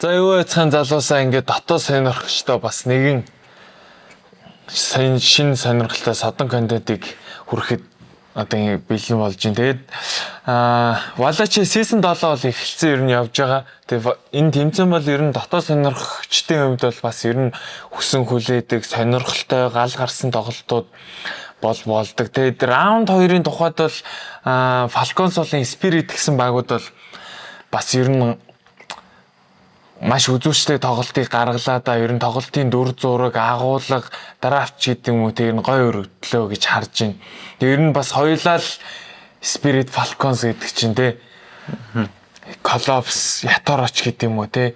За, юу яцхан залуусаа, ингээд дотоо сонирхчдоо бас нэгэн сайн шинэ сонирхолтой содон контентыг хүрэхэд одоо ингэ бэлэн болж байна. Тэгээд Валачи season 7 бол эхэлсэн, ер нь явж байгаа. Тэгээд энэ тэмцээн бол ер нь дотоо сонирхчдын хувьд бол бас ер нь хүсэн хүлээдэг сонирхолтой гал гарсан тоглолтууд бол болдог. Тэгээд раунд 2-ын тухайд бол Falcons болон Spirit гэсэн багууд бол бас ер нь маш үзүүштэй тоглолтыг гаргалаа да. Ер нь тоглолтын дүр зураг, агуулга, draft ч гэдэг юм уу, тэр нь гоё өргөдлөө гэж харж байна. Тэр ер нь бас хоёулаа л Spirit, Falcons гэдэг чинь те Collapse, Yatoro ч гэдэг юм уу те,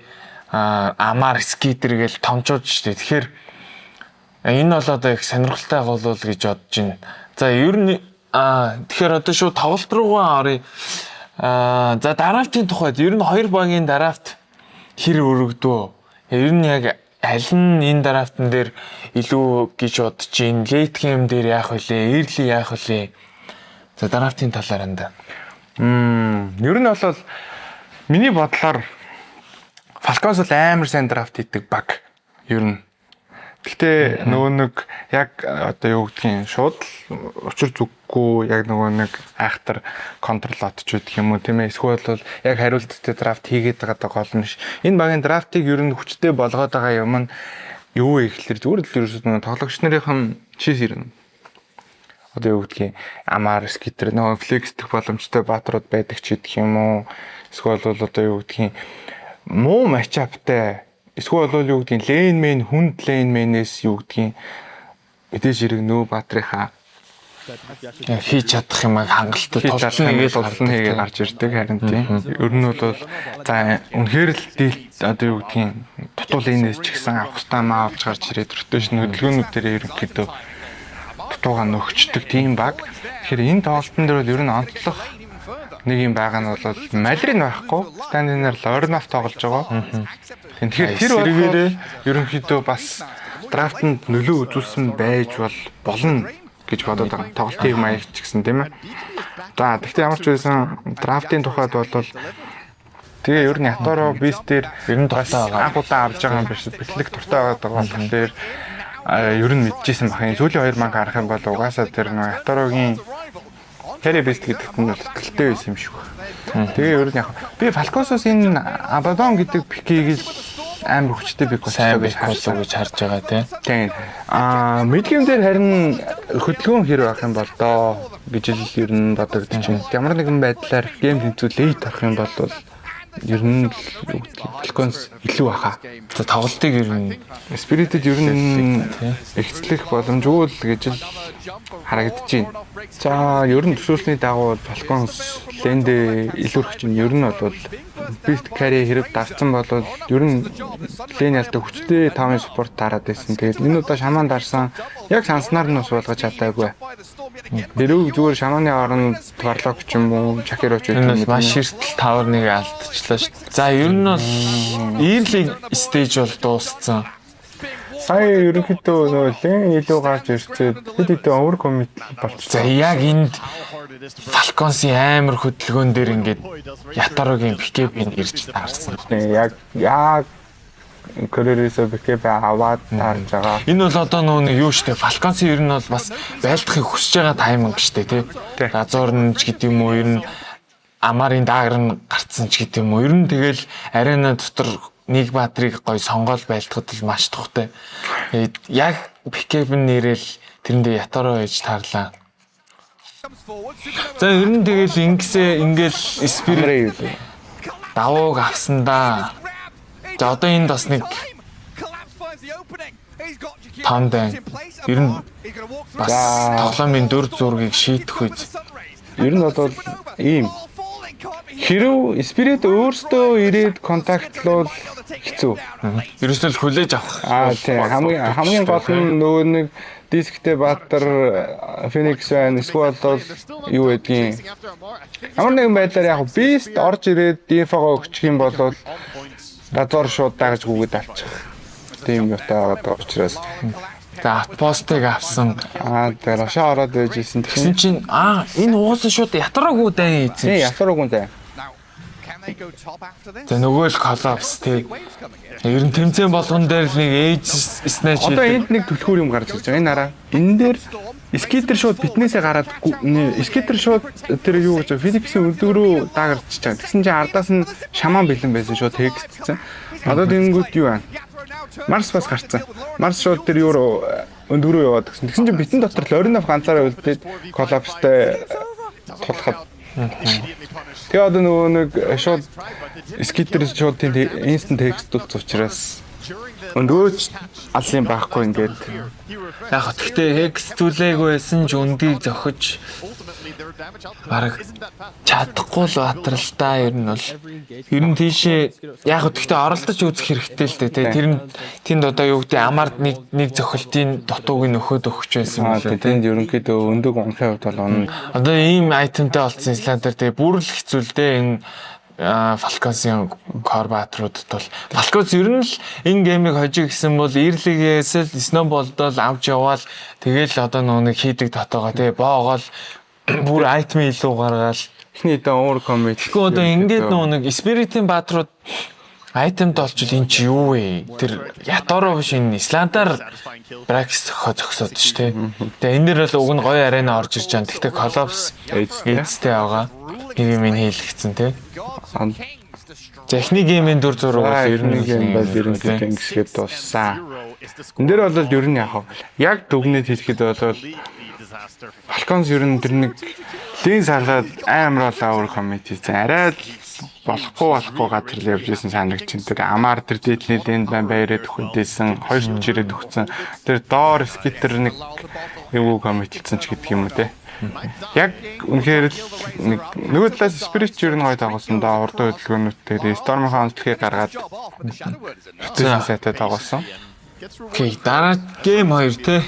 Амар, Skiter гэл томчууд шүү дээ. Тэгэхээр энэ бол одоо их сонирхолтой агуулвал гэж бодож байна. За, ер нь тэгэхээр одоо шууд тоглолт руугаа оръё. За, draft ын тухайд ер нь хоёр багийн draft хэр өргөдөө? Ер нь яг аль нь энэ draft ан дээр илүү гэж бодож байна? Late game дээр яах вүлээ? Early яах вүлээ? За, draft ын талаар анда. Ер нь бол миний бодлоор Falcons бол амар сайн draft хийдэг баг. Ер нь. Гэхдээ нөгөө нэг яг одоо юу гэдгийг шууд л учир зүггүй яг нөгөө нэг айхтар control от ч гэдэг юм уу, тийм ээ, эсвэл бол яг хариулттай draft хийгээд байгаа гол нь биш. Энэ багийн draft ыг ер нь хүчтэй болгоод байгаа юм нь юу вэ гэхэлэр зүгээр л ерөөсөө нөгөө тоглогч нарын cheese ирнэ. Одоо юу гэдгийг Амар, Skiter нөгөө flex дэх боломжтой баатрууд байдаг ч гэдэг юм уу. Эсвэл бол одоо юу гэдгийг муу matchup тай, эсвэл бол юу гэдгийг lane мэн хүнд lane мэнээс юу гэдгийг мэдээж хэрэг нөө баатрынхаа хийж чадах юм хангалттай хийж чадах тултал ингээд тултал нь хийгээд гарч ирдэг, харин тийм. Ер нь бол за, үнэхээр л дийл одоо юу гэдгийг дутуу lane ээс ч гэсэн авах хэрэгтэй маа авч гарч ирээд rotation хөдөлгөөнүүдээр ерөнхийдөө дутууга нөхчдөг тийм баг. Тэгэхээр энэ тоглолтын дээр бол ер нь онцлох нэг юм байгаа нь бол Malr1ne байхгүй. Stand-in ээр Lornoff тоглож байгаа. Тийм, тэгэхээр тэр бол эсрэгээрээ ерөнхийдөө бас draft анд нөлөө үзүүлсэн байж бол болно гэж бодоод байгаа. Тоглолтын маяг ч гэсэн, тийм ээ. За, тэгвэл ямар ч байсан draft ын тухайд бол тэгээ ер нь Yatoro Beast дээр ер нь бас дуртай байгаа. Анх удаа авч байгаа юм биш. Бэлтлэг дуртай байгаа болохоор ер нь мэдчихсэн бах. Энэ сүүлийн хоёр манг харах юм бол угаасаа тэр нэг Yatoro-гийн Carry Beast гэдэгт нь бол итгэлтэй байсан юм шиг байна. Тэгээ ер нь яг би Falcons-оос энэ Abaddon гэдэг pick ийг л амар хүчтэй pick сайн болчихлоо гэж pick болов харсан. Гэж харж байгаа, тийм. Тийм. Mid game дээр харин хөдөлгөөн хэр байх юм бол доо гэж л ер нь бодогдож байна. Ямар нэгэн байдлаар game тэнцүү late орох юм бол ер нь л юу гэдгийг Falcons илүү баха. За, тоглолтыг ер нь Spirit-д ер нь ихтлэх боломжгүй л гэж л харагдаж байна. За, ер нь төсөөлсний дагуу Falcons lane дээ илүүрх чинь ер нь бол Beast carry хэрэг дарцсан бол ер нь lane ялдаг хүчтэй тавын support тараад байсан. Тэгээд энэ удаа шаман дарсан, яг санснаар нь бас болгож чадаагүй. Тэрүүг зүгээр шаманы оронд Warlock ч юм уу, Jakiro ч энэ гэдэг бол маш эртэл tower нэг алдчихлаа шүү дээ. За, ер нь бол early stage бол дууссан. Сая ерөнхийдөө нөгөө lane илүү гарч ирчээд хэд хэдэн over commit болчихсон. За, яг энд Falcons-ийн амар хөдөлгөөн дээр ингээд Yatoro-гийн BKB-нд ирж таарсан. Яг Courier-ээс BKB аваад таарж байгаа. Энэ бол одоо нөгөө нэг юу штэ, Falcons-ийн ер нь бол бас байлдахыг хүсэж байгаа timing штэ, тий. Тий. Razor нь ч гэдэг юм уу, ер нь Амарын dagger нь гарцсан ч гэдэг юм уу. Ер нь тэгэл арена дотор нэг баатрыг гой сонгоол байлдахад л маш тухтай. Тэгээд яг BKB нэрэл тэрэндээ Yatoro ээж таарлаа. За, ер нь тэгэл ингэсээ ингээл Spirit давууг авсан да. За, одоо энд бас нэг том дайн. Ер нь бас тоглоомын дүр зургийг шийдэх үед Ер нь бол ийм хэрв Spirit өөрсдөө ирээд contact луул хэцүү. Ерөөсөө л хүлээж авах. Аа, тийм, хамгийн хамгийн гол нь нөгөө нэг дисктэй Баатар Phoenix байна. Эсвэл бол юу гэдгийг ямар нэгэн байдлаар яг Beast орж ирээд Info-го өгчих юм бол Razor шууд дагаж гүгээд алчих. Тийм юутай байгаа учраас. За, outpost ыг авсан. Аа, тэр рошоо ороод байж исэн. Тэгсэн чинь энэ угаасаа шууд Yatoro-гүй дайн эзэн. Тийм, Yatoro-гүй зай. За, нөгөө л Collapse, тий. Ер нь тэмцээн болгон дээр л нэг Aegis Snatch. Одоо энд нэг түлхүүр юм гарч ирж байгаа. Энэ хараа. Энэ дээр Skiter шууд битнээсээ гараад, Skiter шууд тэр юу гэж Phoenix-ийн өндөг рүү даагарч чаа. Тэгсэн чинь ардаас нь шаман бэлэн байсан, шууд hex-тсэн. Одоо тэнгүүд юу байна? Марс бас гарцсан. Марс шууд тэр юу руу, өндөг рүү яваад гисэн. Тэгсэн чинь битэн дотор Лоринов ганцаараа үлдээд Collapse-тай тулахад. Тэгээ одоо нөгөө нэг шууд Skiter шууд тийм instant hex дулц учраас өндөөч алсын байхгүй ингээд. Яг гэхдээ Hex түлээгүй байсан ч өндгийг зохиж бараг чадахгүй л баатар л да, ер нь бол. Ер нь тийшээ яг гэхдээ оролдож үзэх хэрэгтэй л дээ, тий. Тэр нь тэнд одоо юу гэдэг амаар нэг нэг зохилтын дутууг нь өхөөд өгч байсан юм лээ, тий. Тэнд ерөнхийдөө өндөг унахын хувьд бол унана. Одоо ийм item тай болсон Исландаар тэгээ бүр л хэцүү л дээ энэ Falcons-ын core баатруудад бол. Falcons ер нь л энэ game ийг хожиг гэсэн бол early-гээс л snowball-дол авч яваал, тэгэл одоо нөгөө нэг хийдэг дотоогоо, тий, боогоол бүр item илүү гаргаал. Эхний дэ over commit. Тэгэхгүй одоо ингээд нөгөө нэг Spirit-ийн баатрууд item долчвол эн чи юу вэ? Тэр Яторо биш, энэ Исландаар Brax зогсоод ш, тий. Тэгээ энэ дэр бол уг нь гоё арена орж ирж байгаа. Гэхдээ Collapse эцтэй байгаа. Нэг юм хийлгэцэн, тий. За, эхний game ийн 4-6 бол ер нь game бол ерөнхийдөө ингэсгээд дууссан. Энэ дээр бол ер нь яг яг дүгнээд хэлэхэд бол Falcons ер нь тэр нэг lane салаад амар болоо over commit хийсэн. Арай л болохгүй болохгүй газар л явж исэн санагч. Тэр амаар тэр дээдлийн lane байн байраад өгөхөдөөсөн, хоёр чирээд өгцөн. Тэр доор Skiter нэг юу commit лсэн ч гэдэг юм уу, те. Яг үнэхээр л нэг нөгөө талаас Spirit ер нь гоё тоглосон да, урдан хөдөлгөөнүүдтэй. Тэгээ Storm-ийн онцлогийг гаргаад rotation сайтай тоглосон. Okay, дараа game 2, те.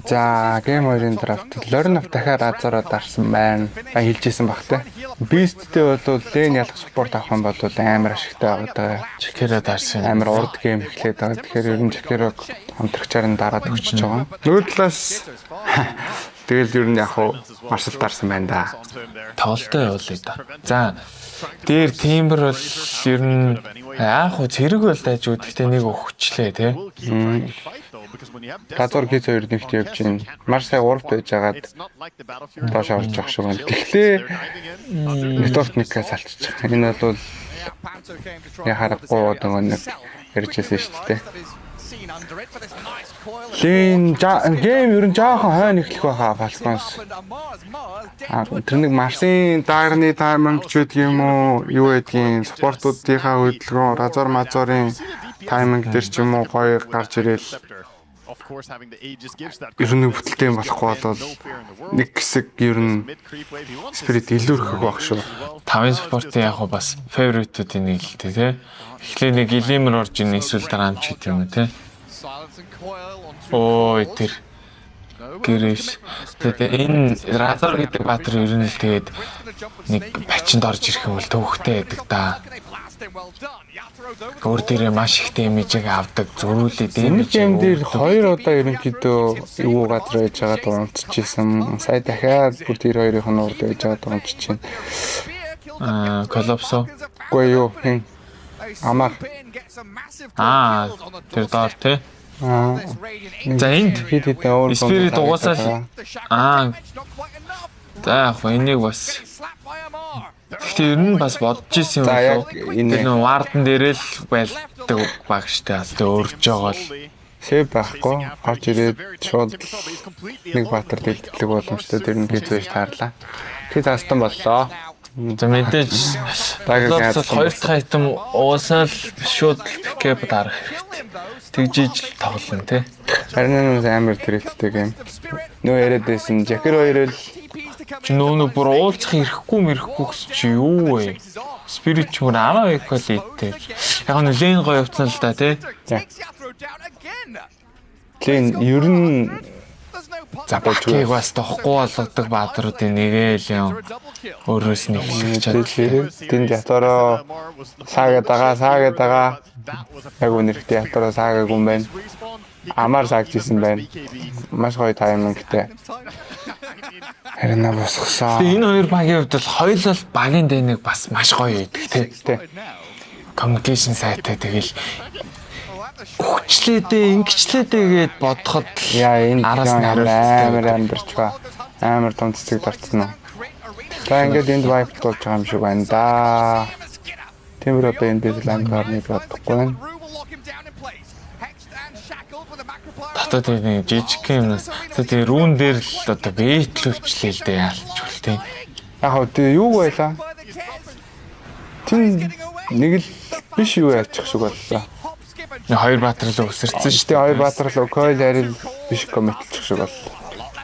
За, Game 2-ын draft Лорнов дахиад Razor оо дарсан байна. А хэлжсэн баг те. Beast-тэй бол lane ялах support авах юм бол амар ашигтай байгаа даа. Jakiro дарсан. Амар урд game эхлээд байгаа. Тэгэхээр ер нь Jakiro-г хамтрагчаар нь дараад өгчөж байгаа. Нөгөө талаас тэгэл ер нь яг хуу Марсал дарсан байна да. Тоглолтоо явуулъя да. За, дээр Timber бол ер нь яах вэ, цэрэг бол дайжгүй, гэхдээ нэг өгчлээ, тий. Razor Kiz 2 нэгт явж байна. Маш сая 3-т байж хагаад доош орж явах шиг байна. Гэхдээ Network Nick-аас алччих. Энэ бол яхаарахгүй одоо нэг ярьжсэн шүү дээ. Lane game ер нь жоохон хойно эхлэх байхаа Falcons. А тэр нэг Марсын даарны timing ч байдаг юм уу, юу байдгийг, support уудынхаа хөдөлгөөн, Razor Мазорын timing дээр ч юм уу гоё гарч ирээл ер нь бүтэлтэй юм болохгүй бол нэг хэсэг ер нь Spirit илүү өрхөх байх шүү. Тавын support ын яг бас favorite үүдийн нэг л тий. Эхлээ нэг Glimmer орж ийн, эсвэл дараамч гэдэг юм уу, тий. Ой, тэр гэрээс. Тэгээд энэ Razor гэдэг баатар ер нь л тэгээд нэг пачинд орж ирэх юм бол төвхтэй байдаг да. Өөр дээрээ маш их damage ийг авдаг, зөрүүлээ Энэ damage. game дээр хоёр удаа ерөнхийдөө юу газар байж байгаа дурандчихсан. Сая дахиад бүр тэр хоёрын нь урд байж байгаа дурандчихсан. Аа, Collapse. Үгүй юу? Хин. Амар. Аа, тэр доор, тий. Аа. За, энд хэд хэдэн өөр Spirit угаасаа л за яг хөө энийг бас. Гэхдээ ер нь бас бодож исэн юм За, яг болов. энэ. Тэр нөө Warden дээрээ л байлдаг баг штэ. Бас тэг өөрж байгаа л. Сэв байхгүй гарч ирээд шууд нэг баатар дэлдэтлэг боломжтой, тэр нь хизээж таарлаа. Тэг застан боллоо. За, мэдээж Багийн Collapse хоёр дахь item угаасаа л шууд pick дарах хэрэгтэй. Тэгжиж л тоглоно, тий. Харин амар тэрэлттэй юм. Нөө яриад байсан Jakiro хоёр л Чи нөө нөө бүр уулзах ирэхгүй мэрэхгүй гэсэн чи юу вэ? Spirit ч мөр араа equal идтэй. Яг нь lane гоё явцсан л да, тий. Lane ер нь За, Бакийг бас тохгүй болгодог баатруудын нэгэ л юм. Өөрөөс нь эхлэх чадлаа. Тэнд Ятороо саагаад байгаа, саагаад байгаа. Яг үнэхээр Ятороо саагаагүй юм байна. Амар саагч исэн байна. Маш гоё timing тай. Харин босгосон. Тэгээ энэ хоёр багийн хувьд бол хоёулаа л багийн дайныг бас маш гоё хийдэг, тий. Тий. Communication сайтай, тэгэл Өгчлээ дээ, ингэчлээ дээ гэд бодоход л Яа, энэ араас нь амар хариулттай амар байдаг. амьдарч ба. Амар том цэцэг дорцсон уу. За, ингээд энд wipe болж байгаа юм шиг байна да. Тиймэр одоо энэ дээр ланд гарныг бодохгүй байна. Дотоод нэг жижиг юмнаас тэгээ rune дээр л одоо бэтлүүлчлээ л дээ, ялчгүй тийм. Яг хөө тэгээ юу байлаа? Тин нэг л биш, юу ялчих шиг боллоо. Хоёр баатар л өсөрцөн шүү. Гэтэ хоёр баатар л coil арил биш commit лчих шиг боллоо.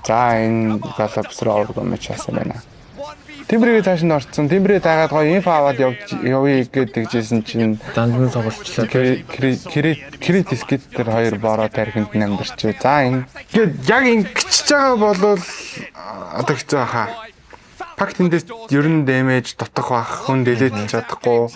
За, энэ Collapse руу over commit чаасан байна. Timber ийг цааш нь орцсон. Timber ээ дагаад гоё info аваад явж явъя гэдэг жисэн чинь Данд нь тоглолцлоо. Крит скит тэр хоёр бороо тархинд нь амьдарч. За, энэ ингээд яг ингэчихэж байгаа болвол одоо хэцүү баха. Puck тэндээс ер нь damage дутах бах, хүн delete лж чадахгүй.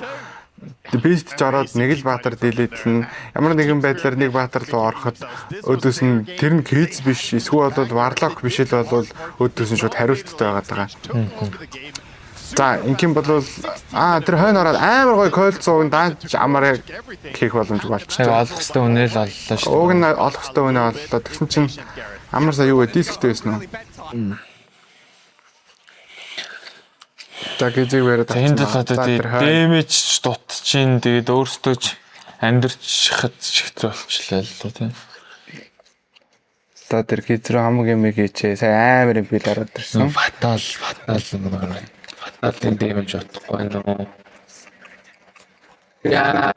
Beast ч ороод нэг л баатар delete лэн. Ямар нэгэн байдлаар нэг баатар руу ороход өөдөөс нь тэр нь Case биш, эсвэл бол Warlock биш л бол өөдөөс нь шууд хариулттай байгаад байгаа. За, ингийн бол тэр хойно ороод амар гоё coil зууг даанч амаараа хийх боломжгүй болчихсон. Яг олох хэвээр үнэ л оллоо шүү. Уг нь олох хэвээр үнэ оллоо. Тэгсэн чинь амар сая юу вэ? Disc тэй байсан уу? За, гизэг бариад. За, энд л одоо тий damage ч дут чинь, тэгээд өөртөө ч амьдрчихад ч хэцүү болчихлоо л да, тий. За, тэр гиз рүү хамаг юм хийчээ. Сая амар юм бил ороод ирсэн. Fatal ын damage утахгүй байна уу? Яа.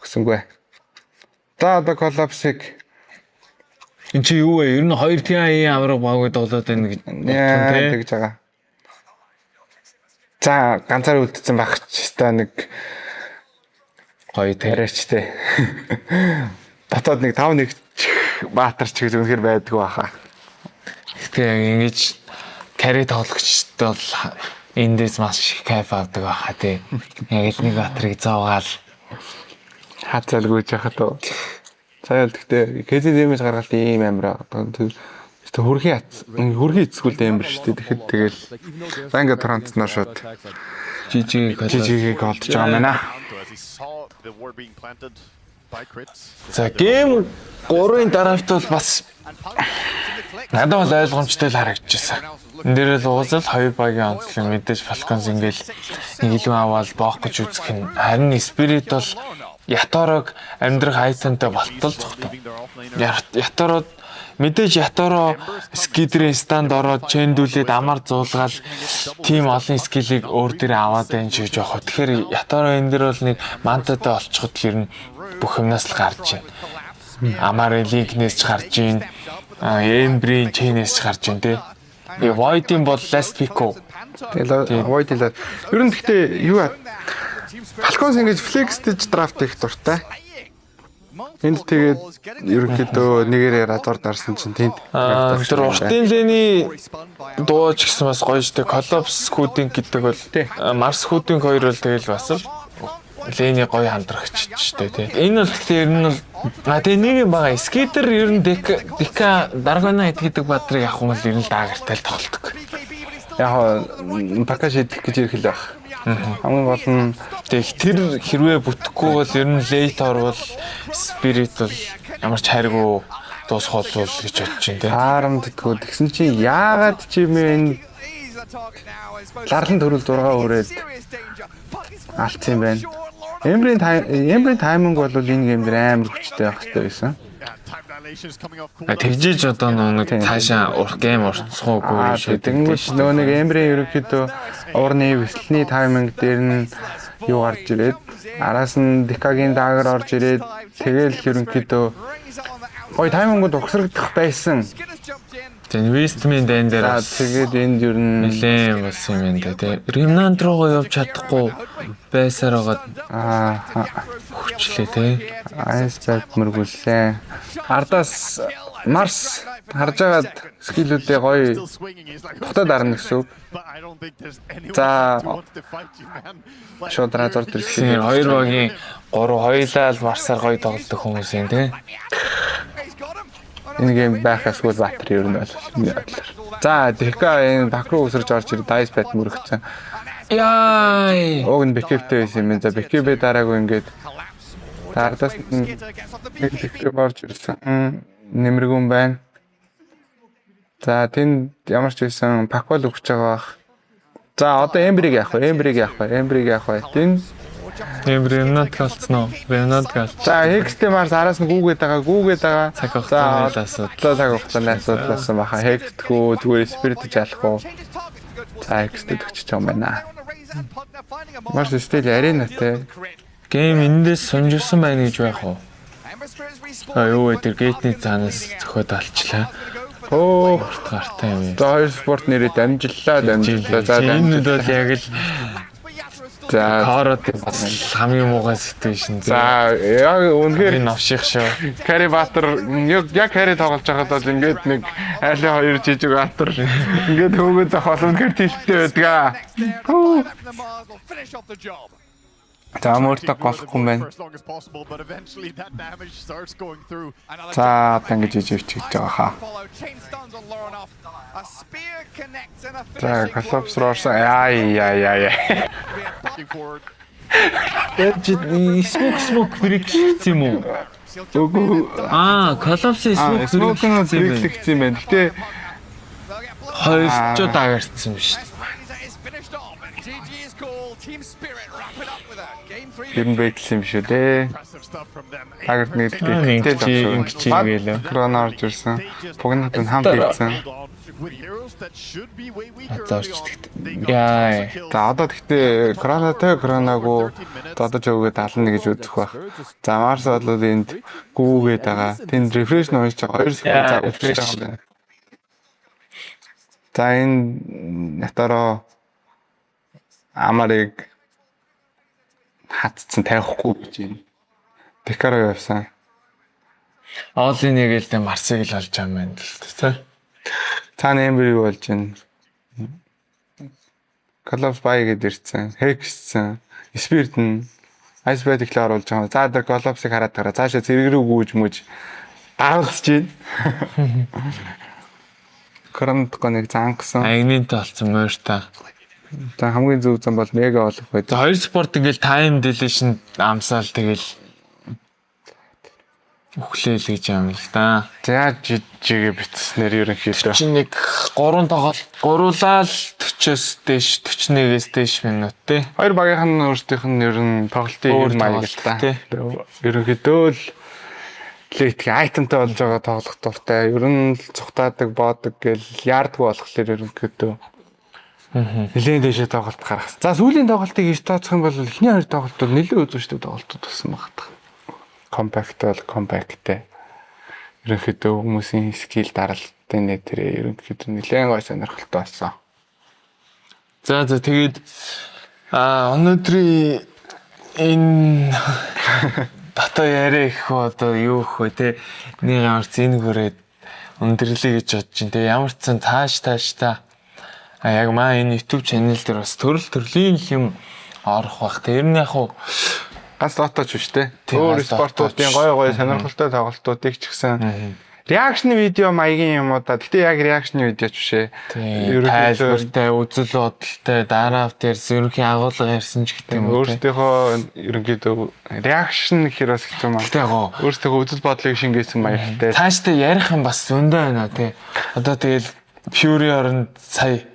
Өгсөнгүй. За, одоо Collapse-ыг Энд чи юу вэ? Ер нь хоёр TI авраг багууд тоглоод байна гэж яа тий. тэгж байгаа. За, ганцаар үлдсэн байх ч та нэг Гоё тий. тариачтэй. Дотоод нэг 5 1 баатар ч гэж үнэхэр байдгүй баха. Гэтэ яг ингэж carry тоглогчд бол эндээс маш их кайф авдаг баха тий. Яг л нэг баатрыг зовгаал. Хацалгүй яхад уу. Сая л гэхдээ KZ damage гаргалт ийм амар байгаа. Тэр хөрхийн эцгүүл амар шүү дээ. Тэгэхэд тэгэл за ингээд Торонтноо шууд GG. GG-г олдож байгаа юм байна. За, game 3-ын draft бол бас надад бол ойлгомжтой л харагдчихсан. Энэ дээр л уусал хоёр багийн онцлог, мэдээж Falcons ингээл нэг илүү аваад боох гэж үзэх нь, харин Spirit бол Yatoro г амьдрах item тай болтол зүхтэн. Yatoro мэдээж Yatoro Skiter ийн stun д ороод chain дүүлээд амар зуулгаал тийм олон skill ийг өөр дээр аваад байна ч гэж явах. Тэгэхээр Yatoro энэ дэр бол нэг Manta тай олчиход л ер нь бүх юмнаас л гарч байна. Амар Link нээс ч гарч байна. Ember ийн chain ээс ч гарч байна те. Тэгээ Void-ийн бол last pick үү? Тэгэл Void л. Ер нь гэхдээ юу Falcons ингэж flex дэж draft хийх дуртай. Энд тэгээд ерөнхийдөө нэгээрээ Razor дарсан чинь тэнд Тэр уртын lane ий дуу ч гэсэн бас гоё штэ. Collapse Hooding гэдэг бол Mars Hooding хоёр бол тэгэл бас л lane ий гоё хамтрагч штэ тий. Энэ бол гэхдээ ер нь бол тэгээ нэг юм байгаа. Skiter ер нь Дека Dark Knight гэдэг баатрыг авах юм бол ер нь dagger тай л тоглолдог. Яг пака шийдэх гэж ирэх л байх. Хамгийн гол нь Тэг тэр хэрвээ бүтэхгүй бол ер нь late орвол Spirit бол ямар ч хайргүй дуусах болов гэж бодож байна те. Хаарамддгүү. Тэгсэн чинь яагаад чи юм энэ ларлан төрөл 6 өрөөд алдсан юм байна. Ember ийн timing бол энэ game дээр амар хүчтэй байх хэрэгтэй байсан. Тэгжээж одоо нэг цаашаа урт game уртсахуугүй шийдэгдэн. Тэнгүүт нөгөө нэг Ember ийн ерөнхийдөө уурны вэслэний timing дээр нь юу гарч ирээд, араас нь DK гийн dagger орж ирээд, тэгэл ерөнхийдөө гоё timing ууд угсрагдах байсан. Тэгээ Westman дайн дээр За, тэгээд энд ер нь нэлээд болсон юм байна да тий. Remnant руугаа явж чадахгүй байсаар байгаад хүчлээ тий. Ice Path мөргүүллээ. Ардаас Марс харж агаад skill үүдээ гоё тухтаа дарна гэсэн үг. За, шууд Razor Тийм дэрсэн. хоёр багийн 3 хоёулаа л Марсаар гоё тоглодог хүмүүс юм тий. Энэ game байх ёсгүй Баатар ер нь бол миний бодлоор. За, DK энэ бак руу өсөрж орж ирээд Ice Path мөрөгцөн. Яй. Уг нь BKB тэй байсан юм. За, BKB дараагүй ингээд За, ардаас нь нэг тэгтэр борж ирсэн. Нэмэргүн байна. За, тэнд ямар ч байсан Паквал өгч байгаа бах. За, одоо Эмбриг яах вэ? Эмбриг яах вэ? Эмбриг яах вэ? Тэнд Тийм, Remnant галцсан уу? Remnant галц. За, Hex-тэй Mars араас нь гүүгээд байгаа, гүүгээд байгаа. Цаг хугацааны л асуудал. За, цаг хугацааны асуудал болсон баха. Hex-гүй зүгээр Spirit жалах уу? За, Hex-тэй төгчөж байгаа юм байна. Mars still arena те. Game эндээс сунжирсан байна гэж байх уу? А, юу вэ, тэр gate ний цаанаас зөхиод алчлаа. Өө, Урт гартай юм. за, хоёр support нэрээ дамжиллаа, дамжиллаа. За, Энэ дамжиллаа. бол яг л За, Кород бас хамгийн муугай situation. за, яг үнэхээр энэ новших шүү. Carry Баатар яг carry тоглож байхад бол ингээд нэг айлын хоёр жижиг баатар ингээд хөөгөө зохиол үнэхээр тэлттэй байдаг. За, мөртөө голохгүй юм байна. За, одоо ингэж ижиж гэж байгаа хаа. За, Collapse руу орсон. Яа яа яа яа. Яг smoke break хийсэн юм уу? Үгүй. Аа, Collapse smoke Smoke break нь хийсэн юм байна. break лэгдсэн юм байна. Гэтэ Хоёр ч дагарцсан юм шүү дээ. Тэр нь бэйтлсэн юм шүү дээ. Дагарт нэг Ингэж ингэж гэлээ. Крона орж ирсэн. Пугнат нь хамт ийдсэн. За, орчдөг. Яа. За, одоо тэгтээ кронатай кронаагүй додож өгөөд ална гэж үзэх байх. За, Марс бол энд гүүгээд байгаа. Тэнд refresh нь уншиж байгаа. 2 секунд за Refresh. өгч байгаа юм байна. За, энэ Натаро Амарыг хатцсан, тавихгүй гэж байна. Декаро явсан. Олон нэг л дээ Марсыг л олж байгаа юм байна л дээ. Цаана Эмбер юу болж байна? Collapse buy гэдээ ирсэн. Hex-сэн. Spirit нь Ice Bed ихлэ оруулж байгаа. За, тэр Collapse-ыг хараад гараа. Цаашаа зэрэг рүү гүйж мүж даруулж байна. Кронтко нэг зангасан. Агнинтай болсон муурта. За, хамгийн зөв зам бол мега болох бай. За, хоёр support ингээл time dilation амсаал, тэгэл үхлээл гэж юм л да. За, жижигээ битснээр ерөнхийдөө. Чи нэг 3 тоглолт гуруулаад 40-оос дээш, 41-ээс дээш минут те. Хоёр багийнх нь өөрсдийнх нь ер нь тоглолтын Өөр ер маяг л тоглолт, та. тий. Ерөнхийдөө л late item тай болж байгаа тоглох дуртай. Ер нь л цухтаадаг, боодог гэл яардгүй болохоор ерөнхийдөө нэлээд дэшээ тоглолт гаргасан. За, сүүлийн тоглолтыг иш тооцох юм бол эхний хоёр тоглолт бол нэлээд үзүүштэй тоглолтууд болсон баг. Compact бол compact-тэй. Ерөнхийдөө хүмүүсийн skill даралтын нэ тэрэ ерөнхийдөө нэлээд гой сонирхолтой болсон. За, тэгээд өнөөдрийн энэ дотоо яриа их үү, одоо юу их вэ те, нэг ямар ч энэ хүрээд өндөрлөе гэж бодож чинь те. Ямар ч сан тааш тааш та яг маа энэ YouTube channel дээр бас төрөл төрлийн юм орох бах. Тэр нь яг уу Ганц Dota ч биш те. Тийм, Өөр ганц Dota спортуудын ч. гоё гоё сонирхолтой тоглолтуудыг ч гэсэн reaction видео маягийн юм уу да. Гэтэ яг reaction видео ч биш ээ. Тайлбартай, үзэл бодолтой, дараа дээр ерөнхий агуулга ярьсан ч гэдэг юм уу те. Өөрсдийнхөө ерөнхийдөө reaction гэхэр бас хэцүү маа. Гэтэ яг гоо Өөрсдийнхөө үзэл бодлыг шингээсэн маягтай. цаашдаа ярих юм бас зөндөө байна те. Одоо тэгэл Fury оронд сая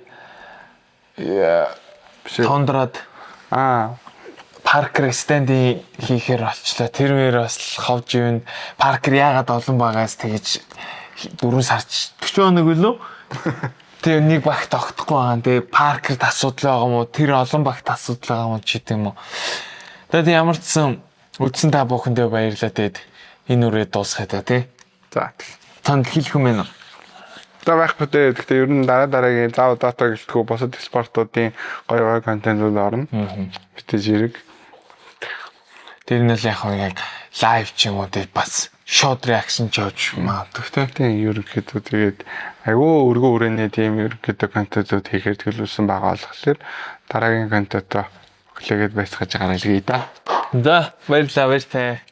Биш ээ. Тундраад Паркер stand-ийн хийхээр болчлоо. Тэр мөр бас ховж юм. Паркер яагаад олон багаас тэгэж 4 сарч 40 хоног үлээ? Тэгээ нэг багт огтхгүй байгаа. Тэгээ Паркерт асуудал байгаа юм уу? Тэр олон багт асуудал байгаа юм уу ч гэдэг юм уу. Тэгээд ямар ч сан үдсэн та бүхэндээ баярлалаа. Тэгээд энэ үрээ дуусгая та тий. За. Танд хэлэх юм байна уу? За, байхгүй дээ. Гэхдээ ер нь дараа дараагийн заав Dota гэлтгүү бусад спортуудын гоё гоё контентууд орно. Битэж хэрэг. Тэр нь л яг хөө яг live ч юм уу тий, бас шууд reaction ч явж магадгүй тий. Тийм, ерөнхийдөө тэгээд айгүй өргөн хүрээний тийм ерөнхийдөө контентууд хийхээр төлөвлөсөн байгаа болохоор дараагийн контентоо хүлээгээд байцгааж гаргалгийе да. За, баярлалаа, баяртай.